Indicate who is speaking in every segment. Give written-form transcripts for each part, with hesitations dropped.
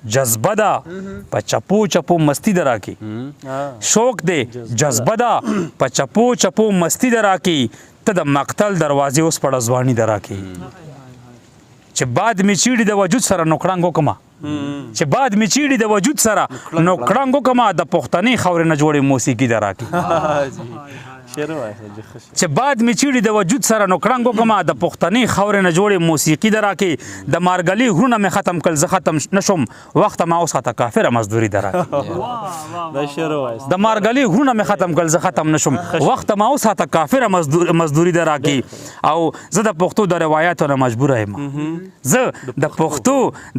Speaker 1: جذبه ده، په چپو چپو مستی دراکي. شوق دی، جذبه ده، په چپو چپو مستی دراکي. ته د مقتل دروازې اوس په ځواني دراکي. چې باد می چیړي د وجود سره نو کړنګ وکما، چې باد می چیړي د وجود سره نو کړنګ وکما، د پښتنې خاورې نه جوړې موسیقي دراکي.
Speaker 2: شعر وایي جی، ښه.
Speaker 1: چې باد می چیړي د وجود سره نو کړنګ وکما، د پښتنې خاورې نه جوړې موسیقي دراکي. د مارګلي غرونه مې ختم کړل، زه ختم نشم، وخت ما اوس ته کافره مزدوري دراکي.
Speaker 2: دا شعر وایي.
Speaker 1: د مارګلي غرونه مې ختم کړل، زه ختم نشم، وخت ما اوس ته کافره مزدوري دراکي. او زه د پښتو د روایتو نه مجبور یم، زه د پښتو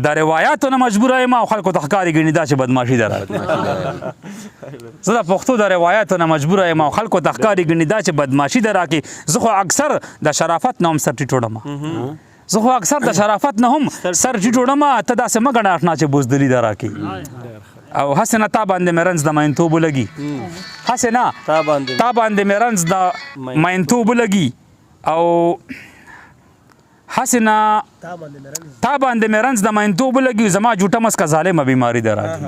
Speaker 1: د روایتو نه مجبور یم، او خلکو ته ښکاري ګڼي دا چې بدمعاشي دراکي. زه د پښتو د روایتو نه مجبور یم، او خلکو ته ښکاري ګڼي دا چې بدمعاشي دراکي. زه خو اکثر د شرافت نه هم سر ټیټ وړم، زه خو اکثر د شرافت نه هم سر ټیټ وړم، ته داسې مه ګڼه آشنا چې بزدلي دراکي. او هسې نه تا باندې مې رنځ د مینتوب ولګي، هسې نه
Speaker 2: تا باندې
Speaker 1: تا باندې مې رنځ د مینتوب ولګي، او هسې نه تا باندې مې رنځ د مینتوب ولګي، زما جوټه مسکه ظالمه بیماری دراکي.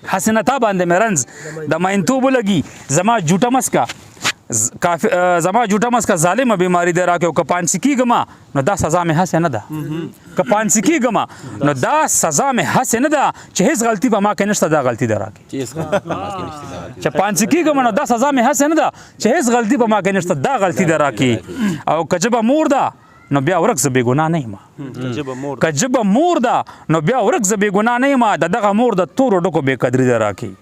Speaker 1: هسې نه تا باندې مې رنځ د مینتوب ولګي، زما جوټه مسکه کافي، زما جوټه مسکه ظالمه بیماری دراکي. او که پانسی کیږم نو دا سزا مې هسې نه ده، که پانسی کیږم نو دا سزا مې هسې نه ده، چې هیڅ غلطي په ما کې نشته، دا غلطي دراکي.
Speaker 3: چې هیڅ غلطي په ما کې نشته، دا غلطي.
Speaker 1: چې پانسی کیږم نو دا سزا مې هسې نه ده، چې هیڅ غلطي په ما کې نشته، دا غلطي دراکي. او که ژبه مور ده نو بیا ورک، زه بېګناه نه یم.
Speaker 2: ژبه مور.
Speaker 1: که ژبه مور ده نو بیا ورک، زه بېګناه نه یم، د دغه مور د تورو ډکو بې قدري دراکي.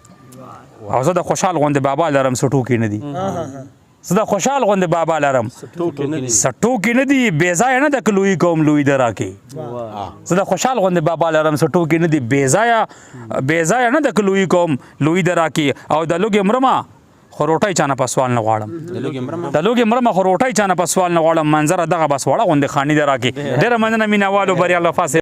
Speaker 1: او زه د خوشحال غوندې بابا لرم، څه ټوکې نه دي، زه د خوشحال غوندې بابا لرم،
Speaker 2: ټوکې نه دي.
Speaker 1: څه ټوکې نه دي، بې ځایه نه ده که لویي کوم، لویي دراکي. زه د خوشحال غوندې بابا لرم، څه ټوکې نه دي، بې ځایه نه ده که لویي کوم، لویي دراکي. او د لوږې مرمه خو روټۍ چانه په سوال نه غواړم.
Speaker 3: د لوږې مرمه.
Speaker 1: د لوږې مرمه خو روټۍ چانه په سوال نه غواړم، منظره دغه بس وړه غوندې خاني دراکي. ډېره مننه مینهوالو، بریال وفا صاحب.